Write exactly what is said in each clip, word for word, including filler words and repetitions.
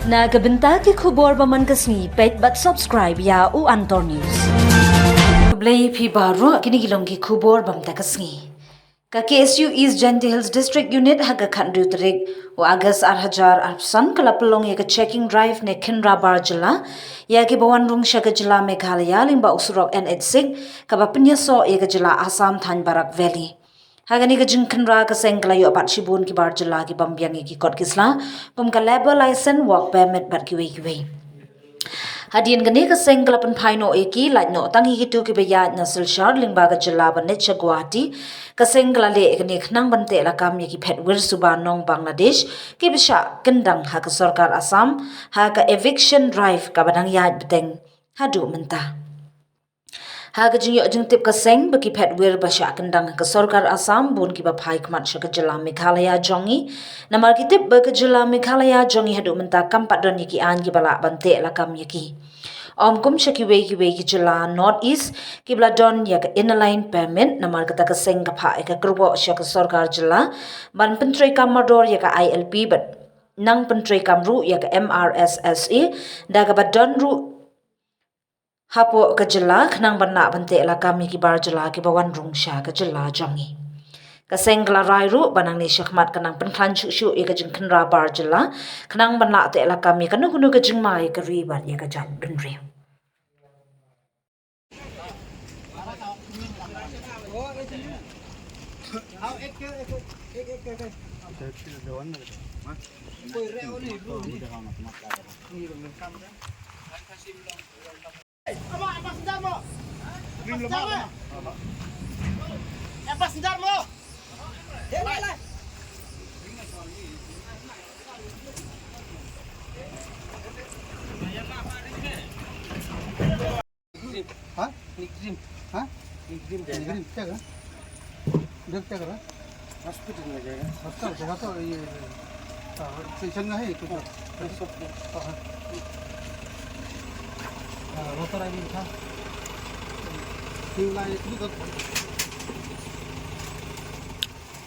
Na ka bynta ki khubor ba man ka sngi, peit bad subscribe ïa u Antor News. Khublei phi baroh, kine ki long ki khubor ba mynta ka sngi. Ka K S U East Jaintia Hills District Unit ha ka khathynriew tarik u August ar hajar arphew san ka la pynlong ïa ka checking drive ne khynra bar jylla ïa kiba wan rung sha ka jylla Meghalaya lyngba u surok N H six kaba pynïasoh ïa ka jylla Assam thaiñ Barak Valley. Ha kane ka jingkhynra ka seng ka la ïoh bat shibun ki bar jylla ki bym biang ïa ki kot ki sla kum ka labour license, work permit bad kiwei kiwei. Hadien kane ka seng ka la pynphai noh ïa ki, lait noh tang ïa kito kiba ïaid na Silchar lyngba ka jylla ban leit sha Guwahati. Ka seng ka la leh ïa kane khnang ban teh lakam ïa ki phet wir suba nong Bangladesh kiba shah kyndang ha ka sorkar Assam ha ka eviction drive kaba dang ïaid bteng haduh mynta. Ha ka jingïoh jingtip ka seng ba ki phet wir ba shah kyndang ha ka sorkar Assam, bun kiba phai khmat sha ka jylla Meghalaya jong ngi. Namar ki tip ba ka jylla Meghalaya jong ngi haduh mynta kam pat don ïa ki aiñ kiba lah ban teh lakam ïa ki. Ym kum sha kiwei kiwei ki jylla North East kiba la don ïa ka Inner Line Permit, namar kata ka seng ka phah ïa ka kyrwoh sha ka sorkar jylla ban pyntreikam mardor ïa ka I L P bad nang pyntreikam ruh ïa ka M R S S A da kaba don ruh hapoh ka jylla khnang ban lah ban teh lakam ïa ki bar jylla kiba wan rung sha ka jylla jong ngi. Ka seng ka la rai ruh ba nangne shakhmat kan nang pynkhlaiñ shuh shuh ïa ka jingkhynra bar jylla khnang ban lah teh lakam ïa kano kano ka jingma ïa ka ri bad ïa ka jaitbynriew. हाँ? निक ड्रीम। हाँ? निक ड्रीम निक जाएगा। ड्रीम क्या करा? इधर क्या करा? हॉस्पिटल में जाएगा। हॉस्पिटल जगह तो ये, हाँ, स्टेशन में है कुछ। हाँ, हाँ, सब। हाँ, हाँ। हाँ, रोता रहा था। ट्यूबलाइट भी तो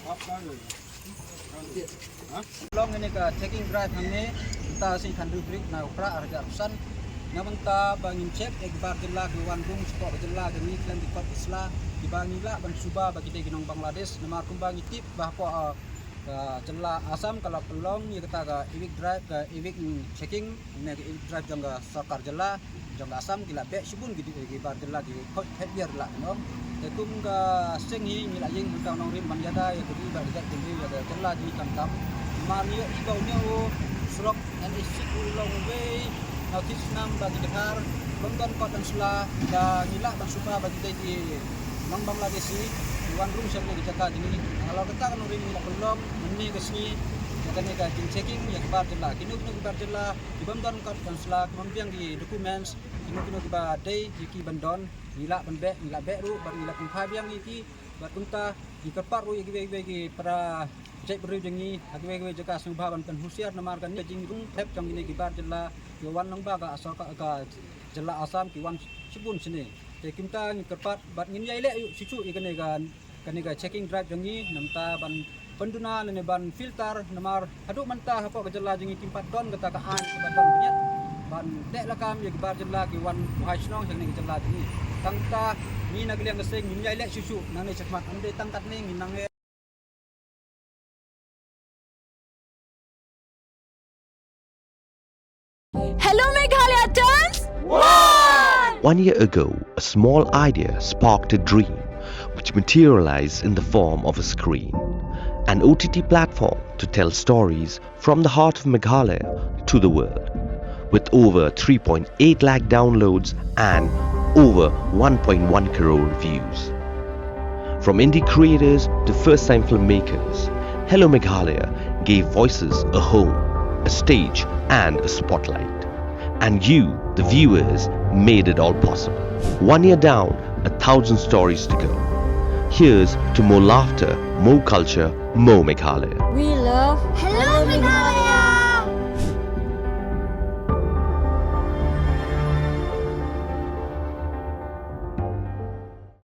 आप कहाँ गए? Long ini ka checking drive hangne, ta si khan rubrik na upra arja arsan. Na bynta ba ngin check ek bar jylla ki wan rung sha ka jylla ka ngi khlem ki kot ki sla, kiba ngi lah ban suba ba ki dei ki nong Bangladesh, namar kumba ngi tip ba hapoh, ah, ka jylla Assam ka la pynlong ïa kata ka evict drive, ka evict checking, ne ka evict drive jong ka sorkar jylla jong ka Assam ki la beh shibun ki, ki bar jylla ki khot phet biar la nong. Te kum ka seng hi ngi la ïeng mynta nongrim ban ïada ïa ka ri bad ka jaitbynriew ïa ka jylla jong ngi khamtam. Namar ngi ïohi ba une u surok N H six u long uwei na u thik snam ba ki dkhar bym don kot don sla ba ngi lah ban suba ba ki dei ki nong Bangladeshi ki wan rung sha kane ka jaka jong ngi. Halor kata ka nongrim ngi la pynlong mynne ka sngi ïa kane ka jingchecking ïa ki bar jylla, kino kino ki bar jylla ki bym don kot don sla, ki bym biang ki documents, kino kino kiba dei ïa ki ban don, ngi lah ban beh, ngi lah beh ruh bad ngi lah pynphai biang ïa ki. Bad kumta ngi kyrpad ruh ïa kiwei kiwei ki para jaitbynriew jong ngi ha kiwei kiwei jaka sngewbha ban pynhusiar namar kane ka jingrung thep jong kine ki bar jylla ki wan nang ba ka sorkar ka jylla Assam ki wan shibun shane. Te kumta ngi kyrpad bad ngin ïai leh ïa shuh shuh ïa kane ka, kane ka checking drive jong ngi, namar ta ban pynduna ne ban filter namar haduh mynta hapoh ka jylla jong ngi kim pat don kata ka aiñ kaba don bniat ban teh lakam ïa ki bar jylla ki wan buhai shnong sha kane ka jylla jong ngi. Tang ta ngi na ka liang ka seng ngin ïai leh shuh shuh nangne shakhmat, ym dei tang katne, ngin nang Hello Meghalaya turns one! One year ago, a small idea sparked a dream which materialized in the form of a screen, an O T T platform to tell stories from the heart of Meghalaya to the world, with over three point eight lakh downloads and over one point one crore views. From indie creators to first time filmmakers, Hello Meghalaya gave voices a home, a stage, and a spotlight. And you, the viewers, made it all possible. One year down, a thousand stories to go. Here's to more laughter, more culture, more Meghalaya. We love Hello Meghalaya!